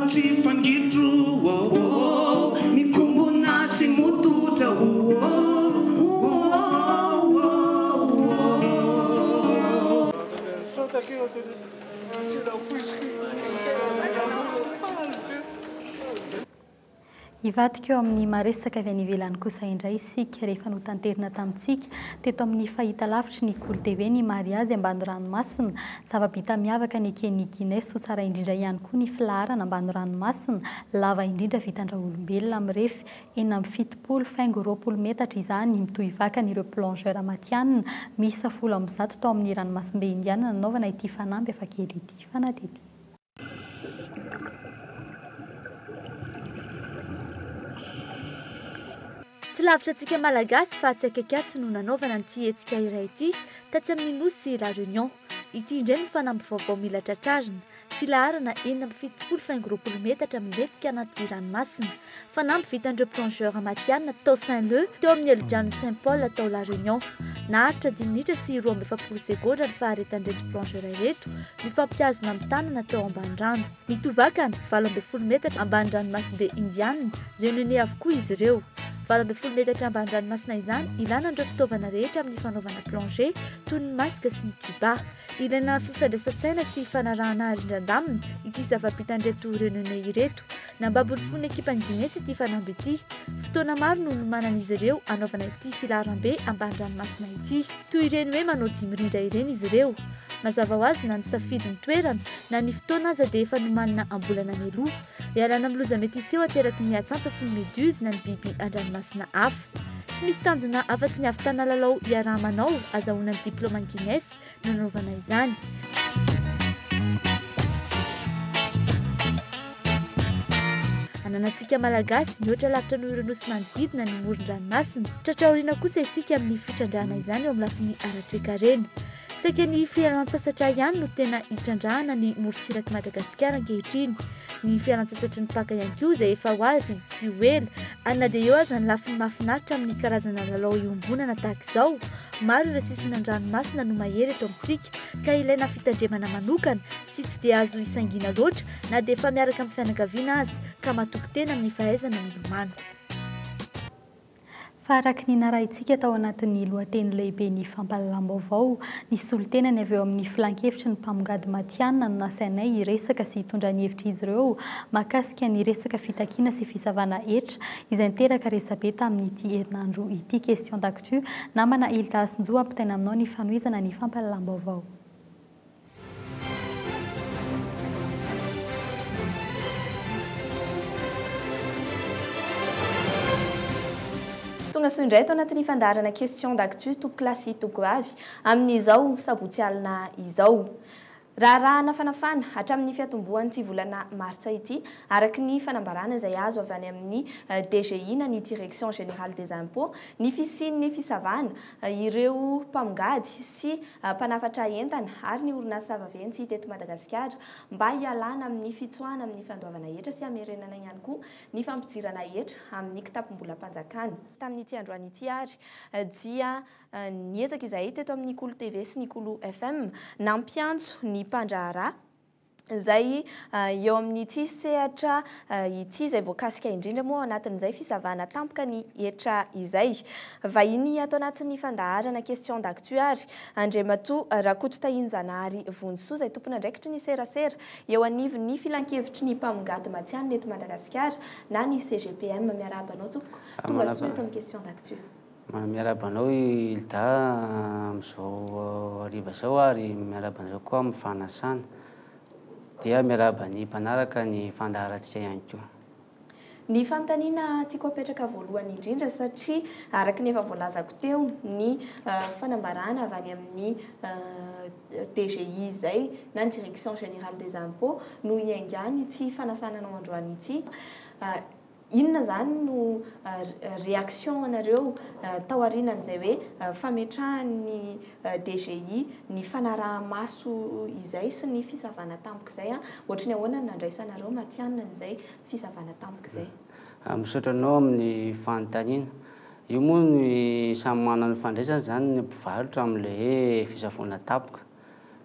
tsy fangitro oh oh Mikombona sy mototra oh oh oh oh oh Hivadika eo amin'ny maresaka avy any ivelany kosa indray isika rehefa notanterina tamintsika teto amin'ny fahitalavitry ny Kolo TV ny mariazy ambany ranomasina. Zava-bita miavaka neken'ny Guinness ho tsara indrindra ihany koa ny filaharana ambany ranomasina lava indrindra vitan-draolombelona mirefy 76 faingo 20 metatra izany mitohivakana ireo plongeur matihanina miisa 110 tao amin'ny ranomasimbe Indiana nanaovana ity fanamby hafakely ity fanadihadiana. Tsy lavitra antsika Malagasy fa tsy akaiky atsy no nanaovana an'ity hetsika iray ity tatsy amin'ny nosy La Réunion. Ity indray no fanamby vaovao mila tratrarina. Filaharana 76 faingo 20 metatra milentika anaty ranomasina. Fanamby vitan'ireo plongeur matihanina tao Saint-Leu teo amin'ny helidranon'i Saint Paul tao La Réunion. Naharitra 5 minitra sy 42 segondra ny faharetan'ireto plongeur ireto mifampihazona amin'ny tanana teo ambany rano. Mitovakana 18 metatra ambany ranomasimbe Indiana, Réunionnais avokoa izy ireo. 18 metatra ambany ranomasina izany ilana an'ireo fitaovana rehetra amin'ny fanaovana plongée toy ny masque sy ny tuba. Ilaina fifandraisan-tsaina sy fanarahana rindran-damina ity zava-bitan'ireto Réunionnais ireto. Nambabo ny fon'ny ekipan'i Guinness ity fanamby ity. Fotoana maro no nomanan'izy ireo hanaovana ity filaharambe ambany ranomasina ity. Toy ireny hoe manao dihy mirindra ireny izy ireo. Mazava ho azy na ny safidy ny toerana na ny fotoana aza dia efa nomanina am-bolana mialoha. Ialana amin'ny loza mety hiseho ateraky ny atsantsa sy ny méduse na ny biby an-dranomasina hafa. Tsy misy tanjona afa-tsy ny hahavitana lalao iaraha-manao azahoana ny diplaoman'i Guinness no nanaovana izany. Ananantsika Malagasy mihoatra lavitra noho ireo nosy manodidina ny moron-dranomasina. Tratra aoriana kosa isika amin'ny fitrandrahana izany eo amin'ny lafiny ara-toekarena. Saika ny fialan-tsasatra ihany no tena itrandrahana ny morontsirak'i Madagasikara ankehitriny. Ny fialan-tsasatry ny Paka ihany koa izay efa ho avy tsy ho ela. Ary na dia eo aza ny lafiny mahafinaritra amin'ny karazana lalao iombonana tahaka izao, maro ireo sisiny an-dranomasina no mahery eto amintsika ka ilaina fitandremana manokana sy tsy dia azo isaingiana loatra na dia efa miaraka amin'ny fianakaviana aza ka matoky tena amin'ny fahaizana milomano. Fa araka ny narahintsika tao anatin'ny lohateny lehibe ny fampahalalam-baovao, ny solontenany avy eo amin'ny filankevitry ny mpamongady matihanina no nasainay hiresaka sy hitondra ny hevitr'izy ireo mahakasika ny resaka fitakiana sy fisavana hetra izay niteraka resabe tamin'ity herinandro ity. Question d'actu, namana Hilda Hasinjo ampitaina aminao ny fanohizana ny fampahalalam-baovao. Tonga soa indray ato anatin'ny fandaharana Question d'actu tompokolahy sy tompokovavy amin'izao sabotsy alina izao. Raharaha nafanafana hatramin'ny fiatombohan'ity volana martsa ity araka ny fanambarana izay azo avy any amin'ny DGI na ny Direction Générale des Impôts ny fisian'ny fisavana ireo mpamongady sy mpanafatra entana ary ny orinasa vaventy teto Madagasikara mba hialana amin'ny fitsoahana amin'ny fandoavana hetra sy hamerenana ihany koa ny fampidirana hetra amin'ny kitapom-bolam-panjakana. Tamin'ity androany ity ary dia niezaka izahay teto amin'ny Kolo TV sy ny Kolo FM nampiantso ny mpandraharaha izay eo amin'ity sehatra ity izay voakasika indrindra moa ao anatin'izay fisavana tampoka ny hetra izay. Vahiny ato anatin'ny fandaharana Question d'actu ary Andriamatoa Rakoto Tahinjanahary Vonjisoa izay tompon'andraikitry ny serasera eo anivon'ny filankevitry ny mpamongady matihanina eto Madagasikara na ny CGPM. Miarahaba anao tompoko. Tonga soa eto amin'ny Question d'actu. Miarahaba anao Hilda amin'izao hariva izao ary miarahaba anareo koa amin'ny fanasana. Dia miarahaba ny mpanaraka ny fandaharantsika ihany koa. Ny fanontaniana tiako apetraka voalohany indrindra satria araka ny efa voalazako teo ny fanambarana avy any amin'ny DGI izay na ny Direction Générale des Impôts no hiaingàny ity fanasana anao androany ity. Inona izany no réaction anareo tao aorianan'izay hoe fametrahan'ny DGI ny fanaraha-maso izay sy ny fisavana tampoka izay? Ohatry ny ahoana no nandraisanareo matihanina an'izay fisavana tampoka izay? Misaotra anao amin'ny fanontaniana. Io moa ny samy manana ny fandraisany izany ny mpivarotra amin'ilay hoe fisavoana tampoka.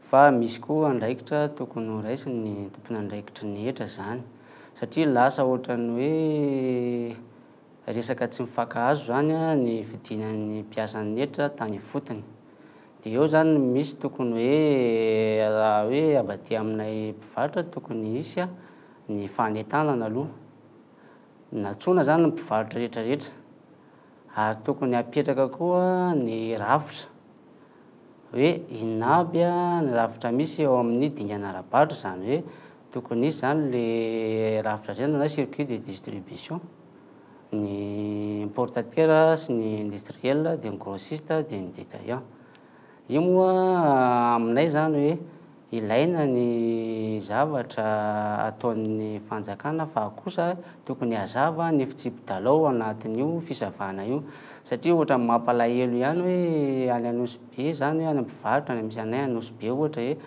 Fa misy koa andraikitra tokony ho raisin'ny tompon'andraikitry ny hetra izany. Satria lasa ohatran'ny hoe resaka tsy mifankahazo izany ny fidinan'ny mpiasan'ny hetra tany ifotony. Dia eo izany no misy tokony hoe raha hoe avy aty aminay mpivarotra tokony hisy ny fanentanana aloha. Nantsoina izany ny mpivarotra rehetra rehetra ary tokony hapetraka koa ny rafitra hoe inona aby ny rafitra misy eo amin'ny dingana ara-barotra, izany hoe tokony hisy izany le rafitra izay na circuit de distribution, ny importateur sy ny industriel dia ny grossiste dia ny détaillant. Io moa aminay izany hoe Ilaina ny zavatra ataon'ny fanjakana fa kosa tokony hazava ny fitsipi-dalao anatin'io fisavana io satria ohatran'ny mampalahelo ihany hoe any Anosibe zany hoe any mpivarotra any misy anay Anosibe ohatra hoe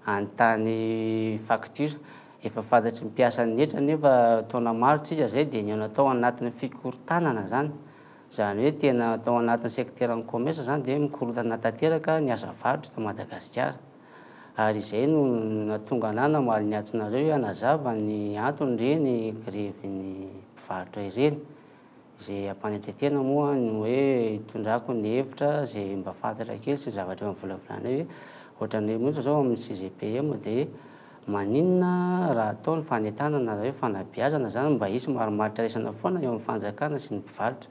anontany facture efa fantatry ny mpiasan'ny hetra nefa taona maro tsika zay dia nihaona tao anatin'ny fikorontanana zany zany hoe tena tao anatin'ny secteur ny commerce zany dia mikorontana tanteraka ny asa varotra eto Madagasikara. Ary izay no nahatonga anah namaly ny antsonareo hoe hanazava ny antony ireny grevin'ny mpivarotra ireny. Izay ampanetren-tena moa ny hoe hitondrako ny hevitra izay mba fantatra kely sy ny zavatra efa novolavolanay hoe ohatran'ny hoe mihitsy izao amin'ny CGPM dia maninona raha atao ny fanentanana raha hoe fanabeazana izany mba hisy marimaritra iraisana foana eo amin'ny fanjakana sy ny mpivarotra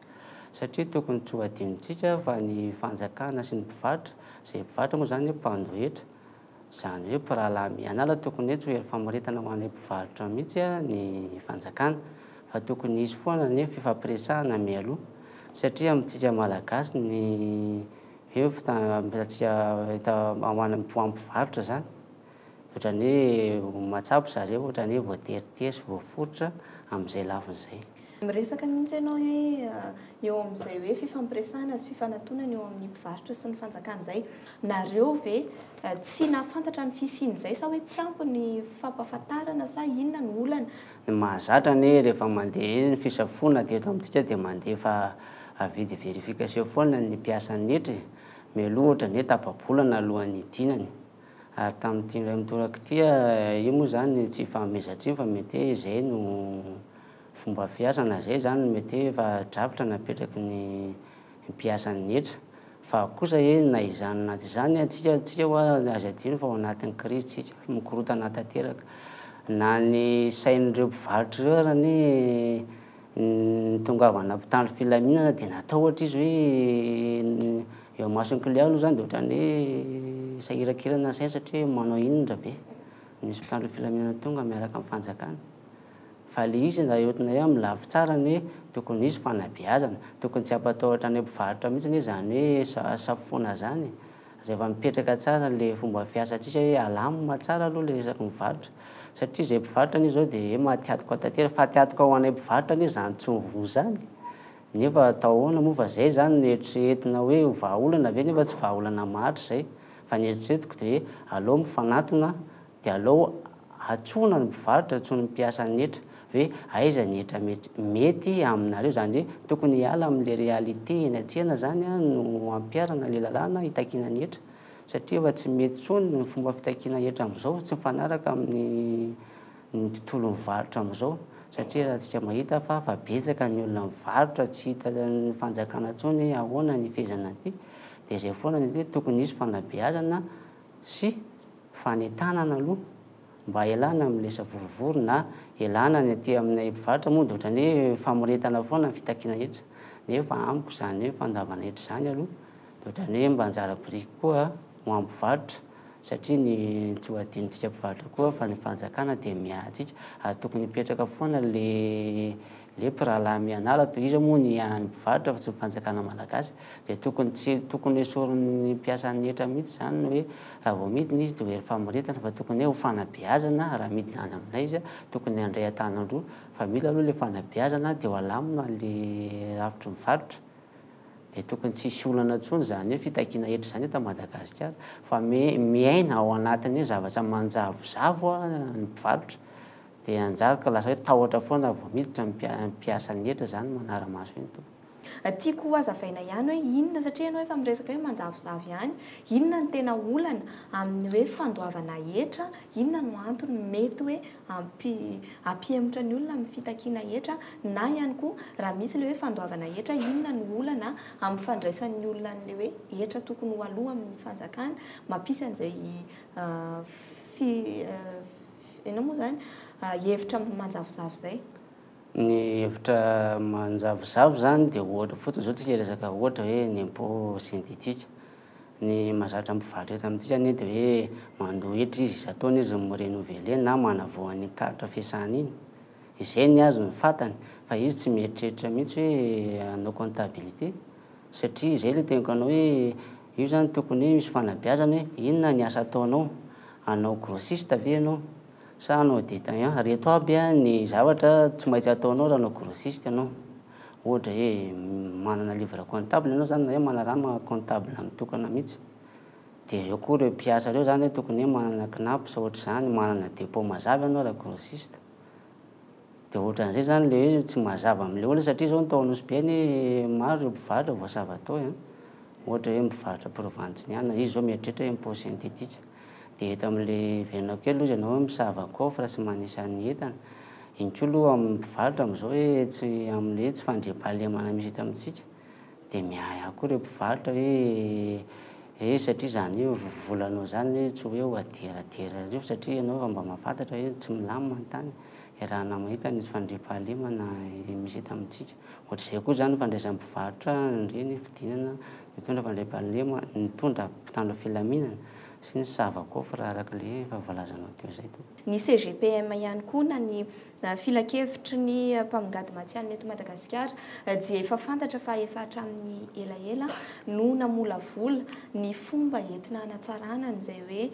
satria tokony tsy ho adinontsika fa ny fanjakana sy ny mpivarotra Izay mpivarotra moa izany mpandoa hetra, izany hoe mpirahalahy mianala, tokony hoe tsy ho hery famoretana ho an'ilay mpivarotra mihitsy ny fanjakana fa tokony hisy foana ny fifampiresahana mialoha satria amintsika Malagasy ny hoe fita-, ho an'ny mpivarotra izany ohatran'ny hoe mahatsapa zareo ohatran'ny hoe voateritery sy voaforitra amin'izay lafiny izay. Miresaka mihitsy ianao hoe eo amin'izay hoe fifampiresahana sy fifanatonana eo amin'ny mpivarotra sy ny fanjakana izay. Nareo ve tsy nahafantatra ny fisian'izay sa hoe tsy ampy ny fampahafantarana sa inona no olana? Ny mahazatra anie rehefa mandeha ny fisafoana aty eto amintsika dia mandefa avis de vérification foana ny mpiasan'ny hetra e! Mialoha ohatran'ny hoe tapa-bolana alohan'ny hidinany. Ary tamin'ity indray mitoraka ity, io moa izany tsy ifanomezan-tsiny fa mety hoe izay no Fomba fiasa na zay zany no mety hoe efa drafitra napetraky ny mpiasan'ny hetra fa kosa he na izany na tsy izany antsika tsika hoa aza adino fa ao anatin'ny krizy tsika mikorotana tanteraka na ny sain'ireo mpivarotra ireo ary anie nitongavana mpitandro filaminana dia natahotra izy hoe eo imason'ny client aloha zany dia ohatran'ny hoe sahirakirana ny sainy satria manao inona rabe misy mpitandro filaminana tonga miaraka amin'ny fanjakana Fa le izy raha entina hoe amin'ny lafy tsara ny hoe tokony hisy fanabeazana, tokony tsy hampatahotra ny mpivarotra mihitsy anie zany hoe safoana zany e! Rehefa mipetraka tsara le fomba fiasantsika hoe alamina tsara aloha le resaky mivarotra satria zay mpivarotra anie zao de hoe matiantoka tanteraka, fatiantoka ho anay mpivarotra anie zany tsy mivoha zany nefa atao ahoana moa fa zay zany no eritreretina hoe ho vahaolana ve nefa tsy vahaolana maharitra zay fa ny eritreretiko de hoe aleo mifanatona Dia aleo antsoina ny mpivarotra, antsoina ny mpiasan'ny hetra hoe aiza ny hetra mety aminareo, izany hoe tokony hiala amin'ilay réalité eny an-tsena izany no ampiharana ilay lalàna hitakiana ny hetra satria efa tsy mety intsony ny fomba fitakiana hetra amin'izao, tsy mifanaraka amin'ny ny tontolon'ny varotra amin'izao satria raha tsika mahita fa fa betsaka ny olona mivarotra tsy hitan'ny fanjakana intsony hoe ahoana ny hifehezana an'ity dia izay foana ny hoe tokony hisy fanabeazana sy fanentanana aloha mba hialana amin'ilay savorovoro na hialana ny aty aminay mpivarotra moa dia ohatran'ny hoe famoretana foana ny fitakiana hetra nefa amiko izany hoe fandavana hetra izany aloha dia ohatran'ny hoe mba anjara biriky koa ho an'ny mpivarotra satria ny tsy ho adinontsika mpivarotra koa fa ny fanjakana dia miahy antsika ary tokony hipetraka foana le Le mpirahalahy mianala toy iza moa ny an'ny mpivarotra fa tsy ny fanjakana malagasy dia tokony tsy tokony esorin'ny mpiasan'ny hetra mihitsy izany ny hoe raha vao midina izy dia ho hery famoretana fa tokony hoe ho fanabeazana raha midina any aminay izy tokony handray an-tanan-droa fa mila aloha le fanabeazana dia ho alamina le rafitry ny varotra dia tokony tsy hisy olana intsony izany hoe fitakiana hetra izany eto Madagasikara fa miaina ao anatin'ny hoe zavatra manjavozavo ny mpivarotra Dia anjara ka lasa hoe tahotra foana vao miditra ny mpiasa ny hetra zany manara-maso eny tompoko. Tiako ho hazavaina ihany hoe inona, satria ianao efa miresaka hoe manjavozavo ihany, inona no tena olana amin'ny hoe fandoavana hetra, inona no antony mety hoe hampihemotra ny olona amin'ny fitakiana hetra, na ihany koa raha misy ilay hoe fandoavana hetra, inona no olana amin'ny fandraisan'ny olona an'ilay hoe hetra tokony ho aloa amin'ny fanjakana, mampisy an'izay fi, inona moa izany, hevitra manjavozavo izay. Ny hevitra manjavozavo izany dia ohatra fotsiny izao tsika hiresaka ohatra hoe ny impôt synthétique. Ny mahazatra ny mpivarotra eto amintsika anie dia hoe mandoa hetra izy isan-taona izy mi-renouveler na manavao an'iny carte fiasana iny. Izay ny azy no fantany fa izy tsy mieritreritra mihitsy hoe hanao comptabilité satria izay ilay teniko anao hoe io izany tokony hoe misy fanabeazana hoe inona ny asa ataonao, hanao grossiste ve ianao? Sa hanao détaillant? Reto aby ny zavatra tsy maintsy ataonao raha hanao grossiste ianao. Ohatra hoe manana livre comptable ianao zany na hoe manarama comptable mitokana mihitsy. Dia ireo koa ireo mpiasa ireo zany hoe tokony hoe manana CNAPS ohatr'izany, manana dépôt mazava ianao raha grossiste. Dia ohatran'izay zany le hoe tsy mazava amin'ilay olona satria zao ny tao Nosy Be anie maro ireo mpivarotra voasava tao e. Ohatra hoe mpivarotra provantsiniana, izy zao mieritreritra hoe impôt synthétique. Dia eto amin'ilay hiverenako kely aloha izy ianao hoe misava coffre sy manisa ny entana. Iny koa aloha amin'ny mpivarotra amin'izao hoe tsy amin'ilay hoe tsy fandriampahalemana misy eto amintsika dia miahiahy koa ireo mpivarotra hoe eh satria izany hoe volanao izany hoe tsy hoe ho aderadera ireo satria ianao efa mba mahafantatra hoe tsy milamina ny tany. Iarahana mahita ny tsy fandriampahalemana misy eto amintsika. Ohatr'izay koa izany ny fandraisan'ny mpivarotra an'ireny fidinana mitondra fandriampahalemana, mitondra mpitandro filaminana sy ny sava coffre araka ilay efa voalazanao teo izay tompoko. Ny CGPM ihany koa na ny Filankevitry ny mpamongady matihanina eto Madagasikara dia efa fantatra fa efa hatramin'ny elaela no namolavola ny fomba entina hanatsarana an'izay hoe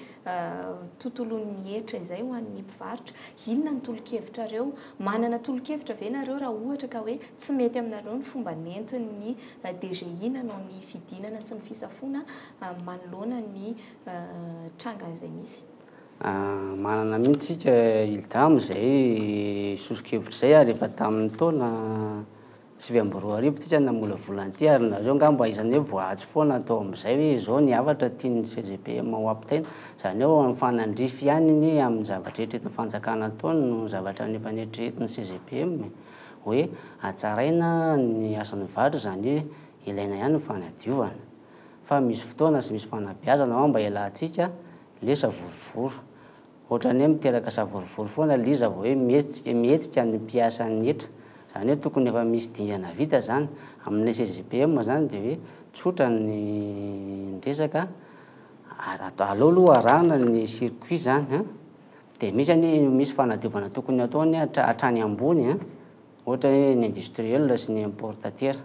tontolon'ny hetra izay ho an'ny mpivarotra. Inona ny tolo-kevitrareo? Manana tolo-kevitra ve nareo raha ohatra ka hoe tsy mety aminareo ny fomba nentin'ny DGI nanao ny fidinana sy ny fisafoana manoloana ny tranga izay misy? Manana mihitsy isika Hilda amin'izay soso-kevitra izay ary efa tamin'ny taona 2009 tsika namolavola an'ity ary nareo angamba isan'ny hoe voaantso foana tao amin'izay hoe izao ny hafatra tian'ny CGPM ho ampitaina, izany hoe mifanandrify ihany anie amin'ny zavatra eritreretin'ny fanjakana ataony no zavatra efa neritreretin'ny CGPM e, hoe hatsaraina ny asan'ny varotra izany hoe ilaina ihany ny fanadiovana fa misy fotoana sy misy fanabeazana ao mba hialantsika le savorovoro. Ohatran'ny hoe miteraka savorovoro foana ilay izy vao hoe mihetsika mihetsika ny mpiasan'ny hetra. Izany hoe tokony efa misy dingana vita izany. Amin'ny CGPM izany dia hoe tsotra ny resaka, aleo aloha arahana ny circuit izany an, dia misy anie misy fanadiovana tokony ataony hatrany ambony an, ohatra hoe ny industriel sy ny importateur.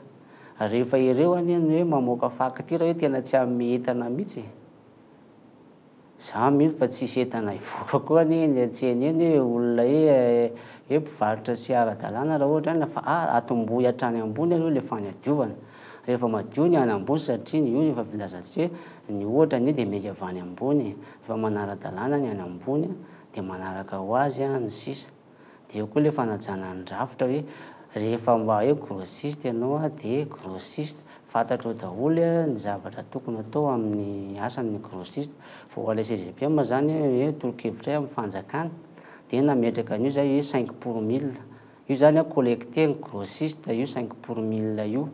Rehefa ireo anie ny hoe mamoaka facture hoe tena tsy hanome entana mihitsy e. Za mino fa tsisy entana hivoaka koa anie eny an-tsena eny hoe olona hoe hoe mpivarotra tsy ara-dalàna raha ohatra any fa ah atombohy hatrany ambony aloha ilay fanadiovana. Rehefa madio ny any ambony satria ny io efa filazantsika hoe ny ohatra anie dia miainga avy any ambony e. Rehefa manara-dalàna ny any ambony dia manaraka ho azy ny sisa. Dia eo koa ilay fanajana ny rafitra hoe rehefa mba hoe grossiste ianao dia grossiste, fantatrao daholo ny zavatra tokony atao amin'ny asan'ny grossiste. Fa ho an'ilay CGPM izany hoe tolo-kevitray amin'ny fanjakana dia nametraka an'io izay hoe cinq pour mille. Io izany collecter ny grossiste io cinq pour mille io.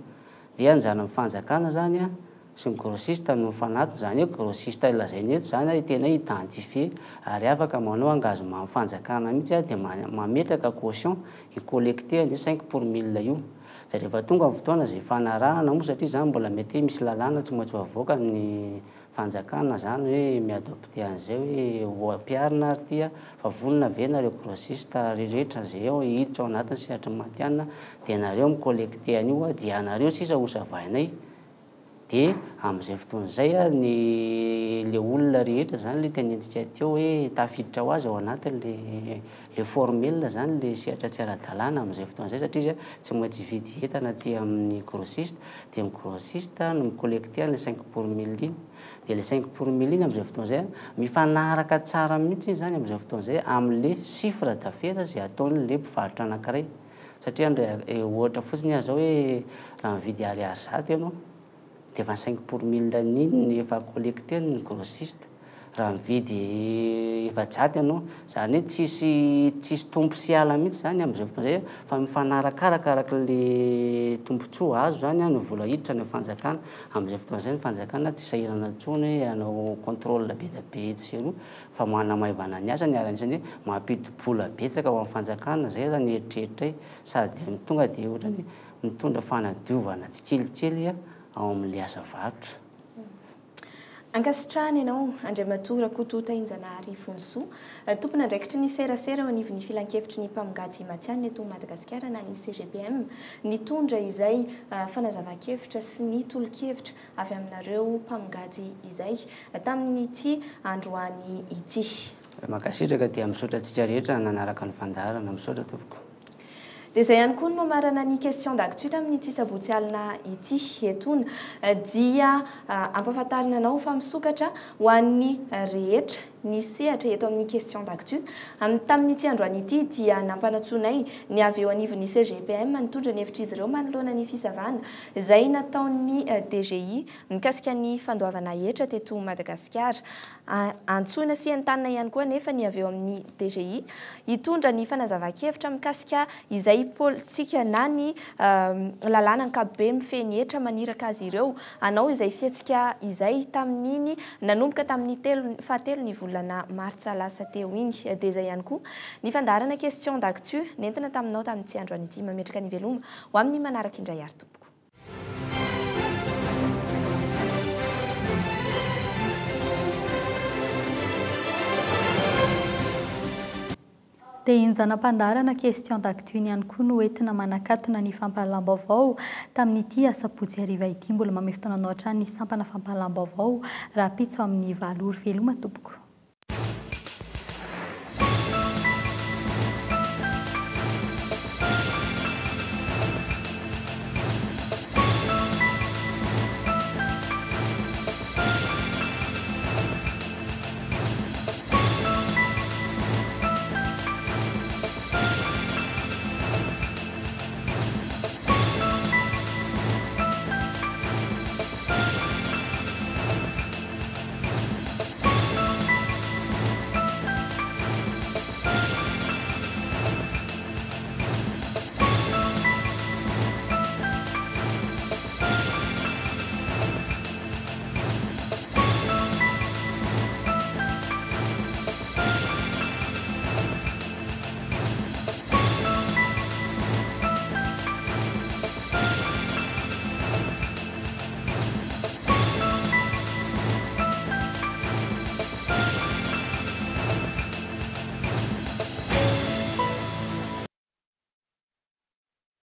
Dia anjaran'ny fanjakana izany sy ny grossiste no mifanatona, izany hoe grossiste lazaina eto izany tena identifier ary afaka manao engagement amin'ny fanjakana mihitsy dia mametraka caution hi-collecter an'io cinq pour mille io. Dia rehefa tonga ny fotoana izay ifanarahana moa satria izany mbola mety hoe misy lalàna tsy maintsy ho avoakan'ny fanjakana izany hoe mi-adopter an'izay hoe ho ampiharina ary ity fa vonona ve nareo grossiste rehetra izay eo hiditra ao anatin'ny sehatry ny matihanina dia nareo mi-collecter an'io dia anareo sisa hosavainay Dia amin'izay fotoana izay ny le olona rehetra izany le tenentsika teo hoe tafiditra ho azy ao anatin'le le formel izany le sehatra tsy ara-dalàna amin'izay fotoana izay satria izy tsy maintsy hividy entana aty amin'ny grossiste dia ny grossiste no mi-collecter an'ilay cinq pour mille iny. Dia ilay cinq pour mille iny amin'izay fotoana izay mifanaraka tsara mihitsy iny izany amin'izay fotoana izay amin'le chiffre d'affaires izay ataon'le mpivarotra anankiray. Satria ndre ohatra fotsiny aho zao hoe raha mividy ariary 100 ianao dia efa cinq pour mille an'iny no efa collecter ny grossiste. Raha mividy 400 ianao, izany hoe tsisy tsisy tompo sy ala mihitsy izany amin'izay fotoana izay fa mifanarakaraka araka ilay tombontsoa azo izany ny vola hiditra any amin'ny fanjakana. Amin'izay fotoana izay ny fanjakana tsy sahirana intsony hoe hanao contrôle be dia be etsy sy eroa fa manamaivana ny asany ary anisan'ny hoe mampidi-bola betsaka ho an'ny fanjakana izay raha ny eritreritray sady tonga dia ohatran'ny hoe mitondra fanadiovana tsikelikely ao amin'ilay asa varotra. Ankasitrahana ianao, Andriamatoa Rakoto Tahinjanahary Vonisoa, tompon'andraikitry ny serasera eo anivon'ny Filankevitry ny Mpamongady Matihanina eto Madagasikara na ny CGPM, nitondra izay fanazavan-kevitra sy ny tolo-kevitra avy aminareo mpamongady izay tamin'ity androany ity. Mankasitraka dia misaotra antsika rehetra nanaraka ny fandaharana. Misaotra tompoko. Dia izay ihany koa no mamarana ny question d'actu tamin'ity sabotsy alina ity. Etoana dia ampahafantarina anao fa misokatra ho an'ny rehetra ny sehatra eto amin'ny question d'actu. Tamin'ity androany ity dia nampanantsoinay ny avy eo anivon'ny CGPM nitondra ny hevitr'izy ireo manoloana ny fisavana izay nataon'ny DGI mikasika ny fandoavana hetra teto Madagasikara. Antsoina sy entanina ihany koa anefa ny avy eo amin'ny DGI hitondra ny fanazavan-kevitra mikasika izay politika na ny lalàna ankapobeny mifehy ny hetra maniraka azy ireo hanao izay fihetsika izay tamin'iny nanomboka tamin'ny telo fahatelo ny volana martsa lasa teo iny. Dia izay ihany koa ny fandaharana Question d'actu nentina taminao tamin'ity androany ity. Mametraka ny veloma ho amin'ny manaraka indray ary tompoko. Dia henjanam-pandaharana Question d'actu ihany koa no entina manakatona ny fampahalalam-baovao tamin'ity asabotsy hariva ity. Mbola mamehy fotoana anao hatrany ny sampana fampahalalam-baovao rahampitso amin'ny valo ora. Veloma tompoko.